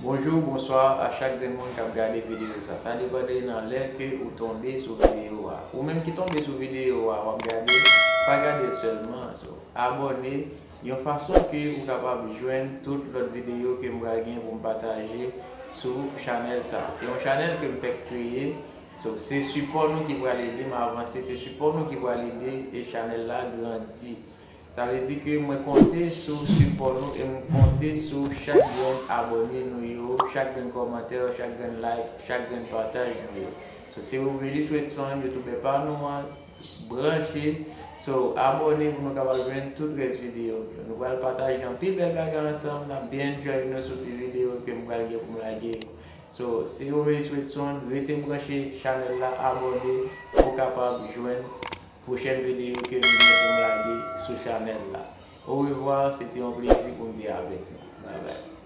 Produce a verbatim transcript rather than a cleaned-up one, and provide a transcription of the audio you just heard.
Bonjou, bonswa a chak grenn moun k ap gade videyo sa. Sa depann de nan lè ke ou tonbe sou videyo a. Ou menm ki tonbe sou videyo a, w ap gade, pa gade l sèlman. So, abòne yon fason ke ou kapab jwenn tout lòt videyo ke m pral gen pou m pataje sou chanèl sa. Se yon chanèl ke m fèk kreye. So, se sipò nou ki pral ede m avanse, se sipò nou ki pral ede e chanèl la grandi. Sa vle di ke mwen konte sou sipò nou e m konte sou chak grenn abòne nou yo, chak grenn kòmantè, chak grenn like, chak grenn pataj nou yo. So, se Romelis Redson, youtubè pa nou an, branche. So, abòne pou nou kapab jwenn tout rès videyo yo. Nou pral pataje anpil bèl bagay ansanm, n ap byen enjoy nou sou ti videyo ke m pral gen pou m lage yo. So, se Romelis Redson, rete branche chanèl la, abòne pou w kapab jwenn pwochèn videyo ke nou gen pou nou lage sou chanèl la. Orevwa, se te yon plezi pou m te avèk nou. Bye bye.